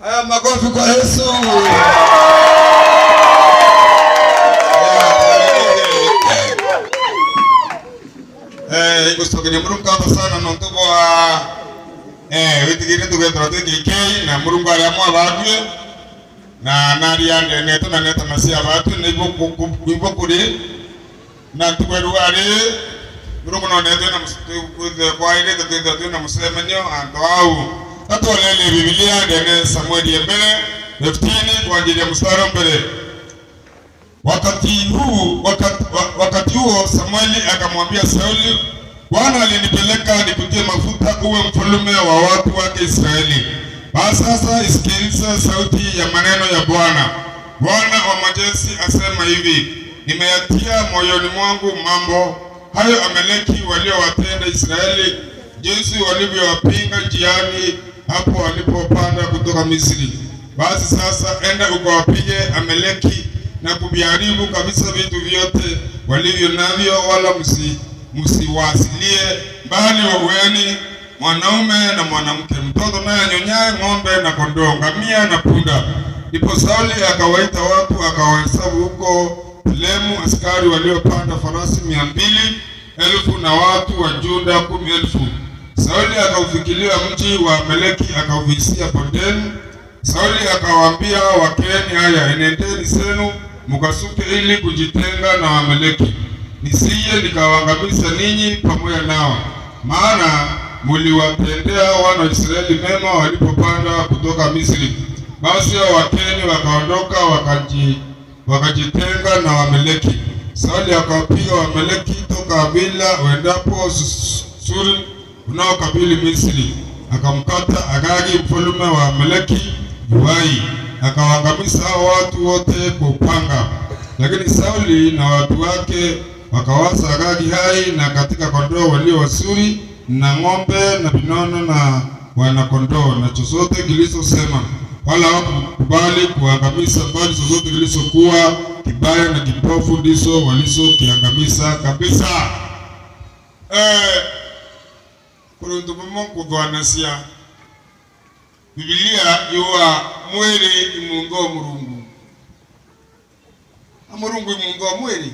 Haya, makofi kwa Yesu. Igusogere murungu aba sana nontubo wa witigire tugendera twikikei na murungu ariamwe abatwe na naria neto na neta nasia abatwe nibo kuri na tukweru ari murungu no neto na kwaire tetwe na musemenyo antu au tatolele Biblia ndene Samueli mbere 15 kwa ajili ya mstari mbere. Wakati huo Samueli akamwambia Sauli, Bwana alinipeleka nikutie mafuta uwe mfalme wa watu wake Israeli. Basi sasa isikilize sauti ya maneno ya Bwana. Bwana wa majeshi asema hivi, nimeyatia moyoni mwangu mambo hayo Amaleki waliowatenda Israeli, jinsi walivyowapinga njiani hapo walipopanda kutoka Misri. Basi sasa enda ukawapige Amaleki na kuviharibu kabisa vitu vyote walivyo navyo, wala msiwasilie, bali waueni mwanaume na mwanamke, mtoto naye anyonyaye, ng'ombe na kondoo, ngamia na punda. Ndipo Sauli akawaita watu akawahesabu huko Telemu askari waliopanda farasi 200,000 na watu wa Juda 10,000. Sauli akaufikilia mji wa Amaleki akauvisia bondeni. Sauli akawaambia Wakeni, haya, enendeni zenu mukasuke ili kujitenga na Waamaleki, nisije nikawaangamiza ninyi pamoja nao, maana muliwatendea wana wa Israeli mema walipopanda kutoka Misri. Basi hao Wakeni wakaondoka wakajitenga na Waamaleki. Sauli akawapiga Waamaleki toka Havila uendapo Suri unaokabili Misri, akamkata Agagi mfalme wa Amaleki uhai, akawaangamiza hao watu wote kwa upanga. Lakini Sauli na watu wake wakawasa Agagi hai na katika kondoo walio wazuri na ng'ombe na vinono na wanakondoo na chochote kilichosema, wala hawakukubali kuangamiza, bali chochote kilichokuwa kibaya na kipofu ndizo walizokiangamiza kabisa. Kurundu bumo kuthwanasia Biblia yuwa mwiri imundu murungu amurungu imundu mwiri